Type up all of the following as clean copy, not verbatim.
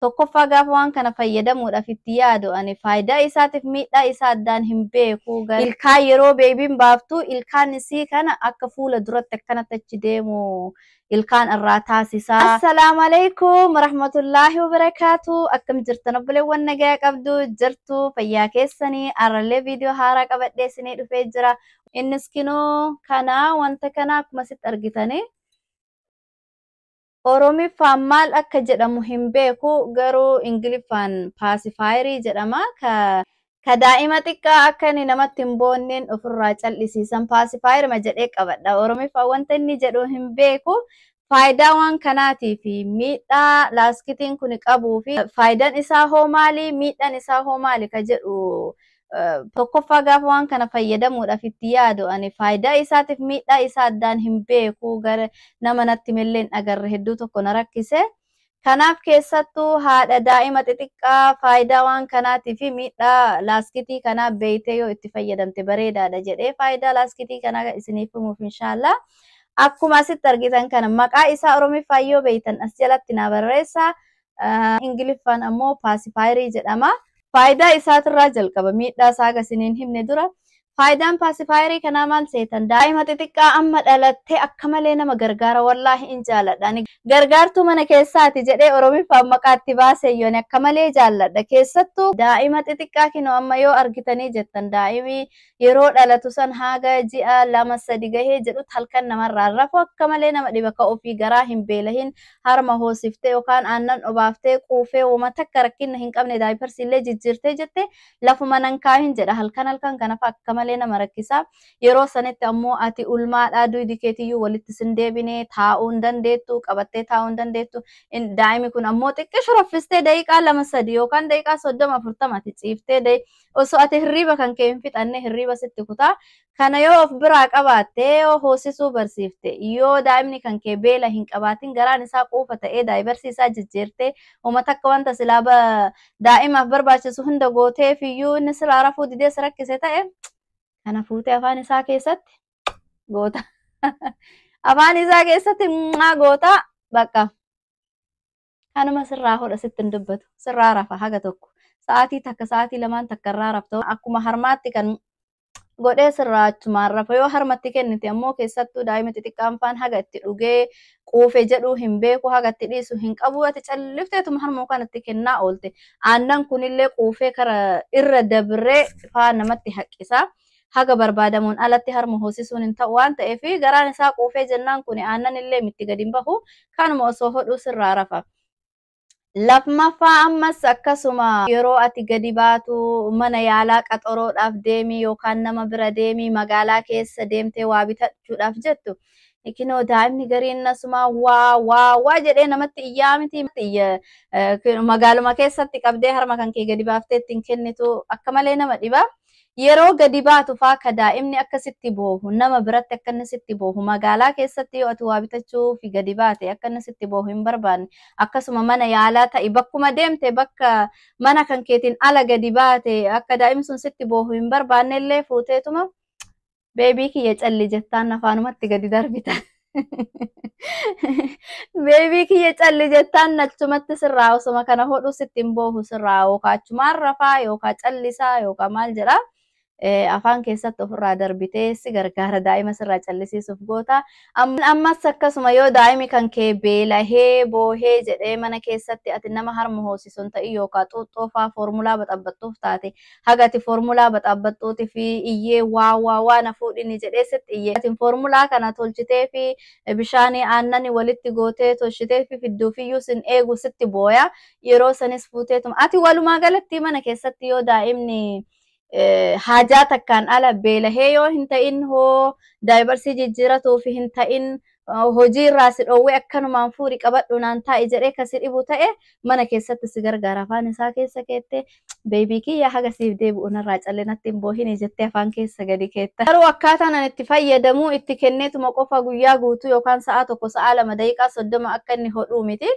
Tokkoffaa, gaafa waan kana fayyadamuudhaaf itti yaadu, ani faayidaa isaatiif miidhaa isaa addaan hin beeku. Ilkaan yeroo beebiin baaftu ilkaan isii kana akka fuula duratti akkanatti achi deemu ilkaan irraa taasisaa. Assalaamu alaikum warahmatullaahi wabarakaatu. Akkam jirtan obboleewwan? Nagaa qabdu jirtu? Fayyaa keessanii? Arrallee viidiyoo haaraa qabadhee isinii dhufee jira. Innis kinoo kana, wanta kana akkuma asitti argitanii, Oromiffaan maal akka jedhamu hin beeku, garuu Ingiliffaan pacifierii jedhama. Ka daa'ima xiqqaa akka inni namatti hin boonneen ofirraa cal'isiisan pacifierima jedhee qabadha. Oromiffaan wanta inni jedhu hin beeku. Faayidaa waan kanaatii fi miidhaa laastikiin kun qabuu fi faayidaan isaa hoo maali, miidhaan isaa hoo maali ka jedhu, tokkoffaa gaafa waan kana fayyadamuudhaaf itti yaadu, ani faayidaa isaatiif miidhaa isaa addaan hin beeku, gara nama natti millee hin agarre, hedduu tokko na rakkise. Kanaaf keessattuu haadha daa'ima xixiqqaa faayidaa waan kanaatii fi miidhaa laastikiitii kanaa beeytee yoo itti fayyadamte bareedaadha jedhee faayidaa laastikiitii kanaa isiniif himuuf inshaallah. Akkuma asitti argitan kana, maqaa isaa Oromiffaan yoo beeytan as jalatti naa barreessaa. Ingiliffaan ammoo pacifierii jedhama. Faayidaa isaatirraa jalqaba, miidhaa isaa isiniin himne dura. Faayidaan pacifierii kanaa maal seetan? Daa'ima xixiqqaa amma dhalattee akka malee nama gargaara, wallaahi in jaalladha. Gargaartuu mana keessaati jedhee Oromiffaan maqaatti baasee akka malee jaalladha. Keessattuu daa'ima xixiqqaa kinoo amma yoo argitanii jettan, daa'imi yeroo dhalatu san haga ji'a 2 3 gahee jedhutti halkan namarraa rafu akka malee nama dhiba. Ka ofii garaa hin beelahin harma hoosiftee yookaan aannan obaaftee quufee uuma takka rakkinna hin qabne, diapersii illee jijjiirtee jette lafuma nan kaahin jedha, halkan halkan kanaaf akka malee nama rakkisa. Yeroo sanitti ammoo ati ulmaadhaa, duydi keetiyyuu walitti sin deebine, taa'uu hin dandeettu, qabattee taa'uu hin dandeettu. Daa'imni kun ammoo xiqqishu raffistee daqiiqaa 2 3 yookaan daqiiqaa 30 40 ati ciiftee osoo ati hirriiba kan kee hin fixanne hirriiba sitti kutaa. Kana yoo of biraa qabaatte, yoo hoosisuu barsiifte, yoo daa'imni kan kee beela hin qabaatin, garaan isaa quufa ta'ee, diapersii isaa jijjiirtee, uummata akka wanta silaa daa'imaaf barbaachisu hunda gooteef iyyuu inni silaa rafuu didee si rakkise ta'e, kana fuutee afaan isaa keessatti goota. Afaan isaa keessatti goota, bakka. Kanuma sirraa hodha, sitti hin dubbatu. Sirraa rafa haga tokko. Sa'aatii 1, sa'aatii 2n takka irraa rafta. Akkuma harmaatti kan godhee sirraa achumaan rafa. Yoo harmatti kennite ammoo, keessattuu daa'ima xixiqqaan faan haga itti dhugee quufe jedhuu hin beeku, haga itti dhiisu hin qabu, ati callifteetuma harmoo kanatti kennaa oolte. Aannan kunillee quufee kara irra dabree faa namatti haqqisa. Haga barbaadamuun alatti harma hoosisuun hin ta'u waan ta'eef, garaan isaa quufee jennaan kun aannan illee mitti gadi hin bahu, kanuma osoo hodhuu sirraa rafa. Lammaffaa, ammas akkasuma yeroo ati gadi baatu, mana yaalaa qaxaroodhaaf deemii yookaan nama bira deemii, magaalaa keessa deemtee waa bitachuudhaaf jettu, kinoo daa'imni gariin asuma waa waa waa jedhee namatti iyyaa miti. Magaaluma keessatti qabdee harma kan kee gadi baaftee ittiin kennitu akka malee nama dhiba. Yeroo gadi baatu faa ka daa'imni akka sitti boohu, nama biratti akka inni sitti boohu, magaalaa keessatti yoo ati waa bitachuuf gadi baate akka inni sitti boohu hin barbaanne, akkasuma mana yaalaa ta'i, bakkuma deemte, bakka mana kan keetiin ala gadi baate akka daa'imni sun sitti boohu hin barbaanne illee, fuuteetuma "Baby kiyya calli" jettaan afaanumatti gadi darbita. "Baby kiyya calli" jettaan achumatti sirraa osoma kana hodhu sitti hin boohu, sirraa yookaan achumaan rafaa yookaan callisaa yookaan maal jedhaa. Afaan keessatti ofirraa darbitee si gargaara, daa'ima sirraa callisiisuuf goota. Ammas akkasuma yoo daa'imi kan kee beelahee boohee jedhee, mana keessatti ati nama harma hoosisu hin ta'in yookaan xuuxxoo faa foormulaa baxabbattuuf taate, haga ati foormulaa baxabbattuutii fi iyyee "Waa waa waa, na fuudhini" jedhee sitti iyyee, ati foormulaa kana tolchitee fi bishaanii aannani walitti gootee tolchitee fi fidduufiyyuu sin eegu, sitti booya. Yeroo sanis fuuteetuma ati walumaa galatti mana keessatti yoo daa'imni haajaa takkaan ala beelahee yoo hin ta'in, hoo diapersii jijjiiratuuf hin ta'in, hojii irraa si dhoowwee akkanumaan "Fuudhi qabadhu naan taa'i" jedhee kasi dhibu ta'e, mana keessatti si gargaara. Afaan isaa keessa keettee "Baby kiyya, haga siif deebi'u narraa callee, natti hin boohini" jettee afaan keessa gadi keetta. Garuu akkaataan ani itti fayyadamu, itti kenneetuma qofa guyyaa guutuu yookaan sa'a 1, sa'a 2, daqiiqaa 30 akka inni hodhuu miti.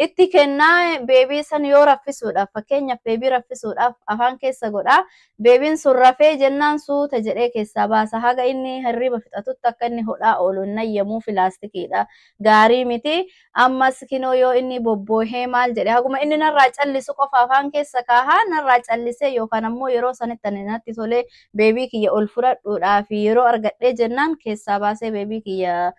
Itti kennaa baby san yoo raffisuudhaaf, fakkeenyaaf baby raffisuudhaaf afaan keessa godhaa. Babyn sun rafee jennaan suuta jedhee keessaa baasa. Haga inni hirriba fixatutti akka inni hodhaa oolu hin ayyamuuf laastikiidha. Gaarii miti. Ammas kinoo yoo inni bobboohee maal jedhe, haguma inni narraa callisu qofa afaan keessa kaahaa, narraa callisee yookaan ammoo yeroo sanitti ani natti tolee baby kiyya ol fudhadhuudhaaf yeroo argadhee jennaan keessaa baasee baby kiyya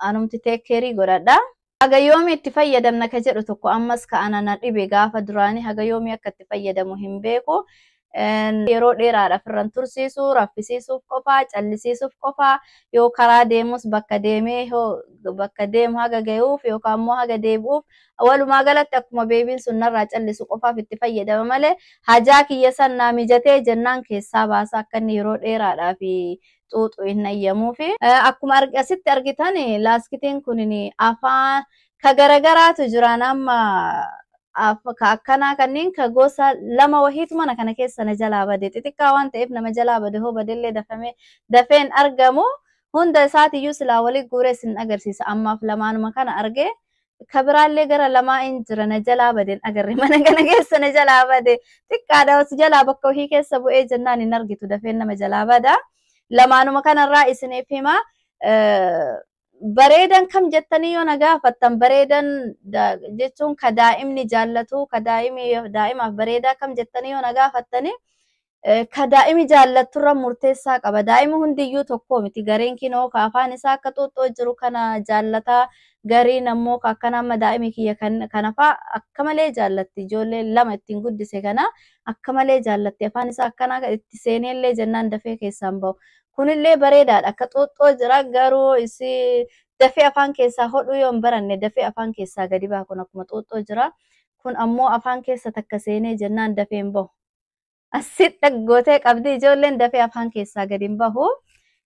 anumti take care godhadha. Haga yoomii itti fayyadamna ka jedhu tokko ammas ka ana na dhibe gaafa duraanii, haga yoomii akka itti fayyadamu hin beeku. Yeroo dheeraadhaaf irran tursiisu, raffisiisuuf qofaa, callisiisuuf qofaa, yoo karaa deemus bakka deemee bakka deemu haga gahuuf yookaan immoo haga deebi'uuf, walumaa galatti akkuma babyn sun narraa callisu qofaaf itti fayyadama malee hajaa kiyya san naa mijatee jennaan keessaa baasa, akka inni yeroo dheeraadhaaf xuuxu hin ayyamuufi. Akkuma asitti argitan laastikiin kun afaan ka garagaraatu jiraan. Amma ka akkanaa kanneen ka gosa lama wahiitu mana kana keessa na jalaa bade. Xixiqqaa waan ta'eef nama jalaa bade, hoo badellee dafamee dafeen argamu. Hunda isaatiyyuu silaa walii guuree isin agarsiisa. Ammaaf lamaanuma kana argee, ka biraallee gara lamaa hin jira, na jalaa badeen agarre, mana kana keessa na jalaa bade. Xiqqaadha, si jalaa bakka wahii keessa bu'ee jennaan hin argitu, dafeen nama jalaa bada. Lamaanuma kanarraa isiniif hima. Bareedan kam jettanii yoo na gaafattan, bareedan jechuun ka daa'imni jaallatu, ka daa'imaaf bareedaa kam jettanii yoo na gaafattani, ka daa'imi jaallatturra murteessaa qaba. Daa'imi hundiyyuu tokko miti. Gareen kinoo ka afaan isaa akka xuuxxoo jiru kana jaallataa. Gariin ammoo ka akkana, amma daa'imi kiyya kana faa akka malee jaallatti. Ijoollee lama ittiin guddise kana akka malee jaallatti. Afaan isaa akkanaa itti seeneellee jennaan dafee keessaan bahu. Kunillee bareedaadha. Akka xuuxxoo jira, garuu isii dafee afaan keessaa hodhuu yoo hin baranne dafee afaan keessaa gadi baha. Kun akkuma xuuxxoo jira. Kun ammoo afaan keessa takka seenee jennaan dafee hin bahu. Asitti dhaggootee qabdi, ijoolleen dafee afaan keessaa gadi hin bahu.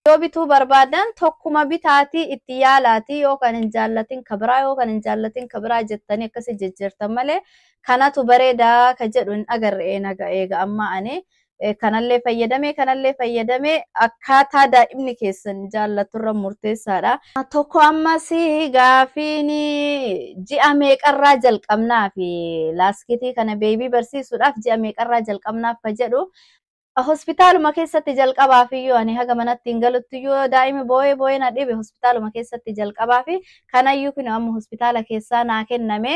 Yoo bituu barbaadan tokkuma bitaatii itti yaalaatii, yoo kan hin jaallatin ka biraa, yoo kan hin jaallatin ka biraa jettanii akkasii jejjeertan malee kanatu bareedaa ka jedhu hin agarre eega amma ani kanallee fayyadamee kanallee fayyadamee, akkaataa daa'imni keessan jaallaturra murteessaadha. Tokko ammas gaafiin ji'a meeqarraa jalqabnaa fi laastikiitii kana baby barsiisuudhaaf ji'a meeqarraa jalqabnaaf ka jedhu, hospitaaluma keessatti jalqabaaf iyyuu, ani haga manatti hin galutti iyyuu daa'imi boo'ee boo'ee na dhibe, hospitaaluma keessatti jalqabaaf. Kanayyuu kun amma hospitaala keessaa naa kenname.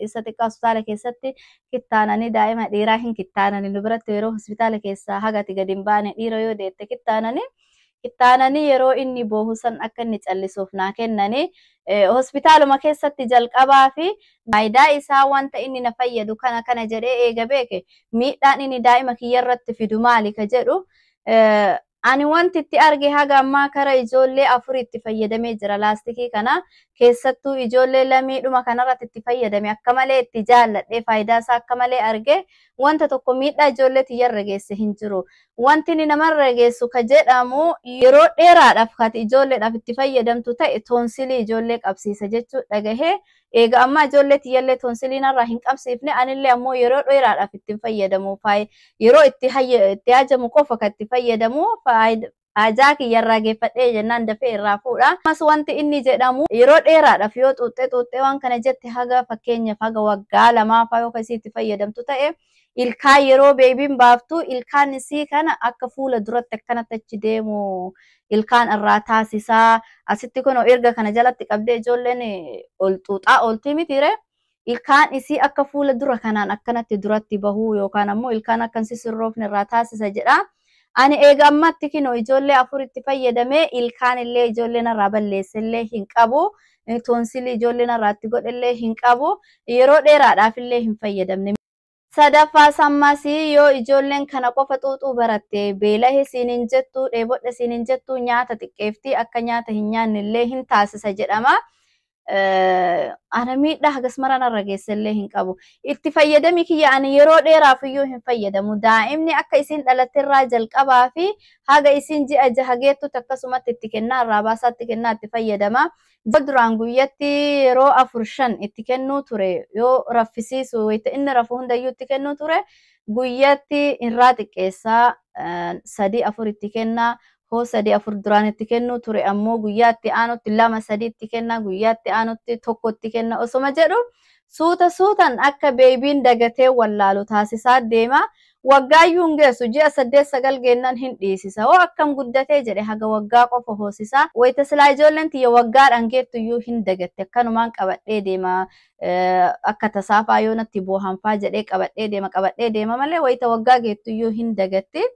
Isa xiqqaa hospitaala keessatti kittaananii, daa'ima dhiiraa hin kittaananii. Nu biratti yeroo hospitaala keessaa hagati gadi hin baane dhiira yoo deette kittaananii, kittaananii yeroo inni boohu san akka inni callisuuf naa kennanii, hospitaaluma keessatti jalqabaa fi faayidaa isaa, wanta inni na fayyadu kana kana jedhee eega beeke, miidhaan inni daa'ima kiyya irratti fidu maali ka jedhu, ani wanti itti arge haga ammaa kara ijoollee afur itti fayyadamee jira laastikii kana. Keessattuu ijoollee lamiidhuma kanarratti itti fayyadame, akka malee itti jaalladhee, faayidaa isaa akka malee arge. Wanta tokko miidhaa ijoollee tiyyarra geesse hin jiru. Wanti inni namarra geessu ka jedhamu, yeroo dheeraadhaaf kati ijoolleedhaaf itti fayyadamtu ta'e toonsilii ijoollee qabsiisa jechuu dhagahee. Eega ammaa ijoollee tiyyallee toonsilii narraa hin qabsiifne. Anillee ammoo yeroo dheeraadhaaf ittiin fayyadamu, yeroo itti hajamu qofa kan itti fayyadamu, hajaa kiyyarraa geeffadhee jennaan dafee irraa fuudha. Ammas wanti inni jedhamu, yeroo dheeraadhaaf yoo xuuxxee xuuxxee waan kana jette, haga fakkeenyaaf haga waggaa 2 faa yoo kasii itti fayyadamtu ta'e, ilkaan yeroo babyn baaftu ilkaan isii kana akka fuula duratti akkanatti achi deemu ilkaan irraa taasisaa. Asitti kun erga kana jalatti qabdee ijoolleen ol xuuxaa ooltii mitiire, ilkaan isii akka fuula dura kanaan akkanatti duratti bahuu yookaan ammoo ilkaan akka hin sisirroofne irraa taasisa jedha. Ani eega ammatti kinoo ijoollee afur itti fayyadamee ilkaan illee ijoolleen irraa balleesse illee hin qabu. Toonsilii ijoolleen irraa itti godhe illee hin qabu. Yeroo dheeraadhaaf illee hin fayyadamne. Sadaffaa ammas yoo ijoolleen kana qofa xuuxuu baratte, beelahe siin hin jettu, dheebodhe siin hin jettu, nyaata xiqqeeftii, akka nyaata hin nyaanne illee hin taasisa jedhama. Ana miidhaa hagas mara narra geesse illee hin qabu. Itti fayyadami kiyya ani yeroo dheeraaf iyyuu hin fayyadamu. Daa'imni akka isiin dhalatterraa jalqabaa fi haga isiin ji'a 6 geettutti akkasumatti itti kennaa, irraa baasaa itti kennaa itti fayyadama. Duraan guyyatti yeroo afur shan itti kennuu ture, yoo raffisiisu wayita inni rafu hundayyuu itti kennuu ture. Guyyatti irraa xiqqeessaa sadii afur itti kennaa. Hoo sadii afur duraan itti kennuu ture ammoo guyyaa itti aanutti lama sadii itti kenna, guyyaa itti aanutti tokko itti kenna osoma jedhu suuta suutan akka beebiin dagatee wallaalu taasisaa deema. Waggaayyuu hin geessu, ji'a 8, 9 geennaan hin dhiisisa. Hoo akkam guddatee jedhe haga waggaa qofa hoosisaa. Wayita silaa ijoolleen tiyya waggaadhaan geettuyyuu hin dagatte, akkanumaan qabadhee deema. Akka tasaafaa yoo natti boohanfaa jedhee qabadhee deema, qabadhee deema malee wayita waggaa geettuyyuu hin dagatti.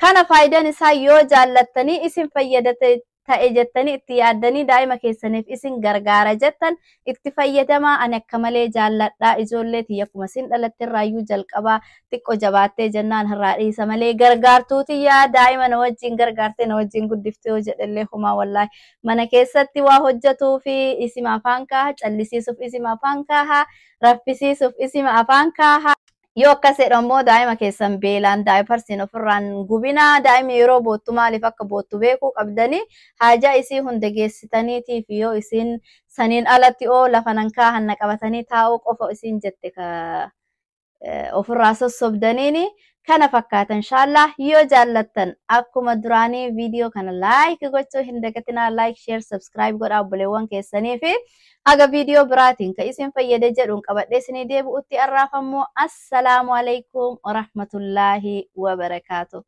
Kana faayidaan isaa yoo jaallattanii isin fayyadate ta'e jettanii itti yaaddanii daa'ima keessaniif isin gargaara jettan itti fayyadamaa. Ani akka malee jaalladhaa. Ijoollee tiyya akkuma isin dhalatte irraayyuu jalqabaa xiqqoo jabaattee jennaan irraa dhiisa malee gargaartuu tiyyaa daa'ima na wajjin gargaartee na wajjin guddiftee yoo jedhellee homaa wallaahi mana keessatti waa hojjetuu fi isima afaan kaaha, callisiisuuf isima afaan kaaha, raffisiisuuf isima afaan kaaha. Yoo akkas jedhu ammoo daa'ima keessan beelaan diapersiin ofirraan gubinaa. Daa'imni yeroo boottu maaliif akka boottu beekuu qabdanii haajaa isii hunda geessitaniitiif yoo isiin saniin alatti oo lafa nan kaahanna qabatanii taa'uu qofa isiin jette ka ofirraa sossobdaniini kana fakkaatan. Inshallah yoo jaallattan akkuma duraanii viidiyoo kana like gochuu hin dagatinaa. Like, share, subscribe godhaa obboleewwan keessanii fi haga viidiyoo biraatiin ka isin fayyade jedhuun qabadhee isinii deebi'utti arraafammoo assalaamu alaikum warahmatullaahi wabarakaatu.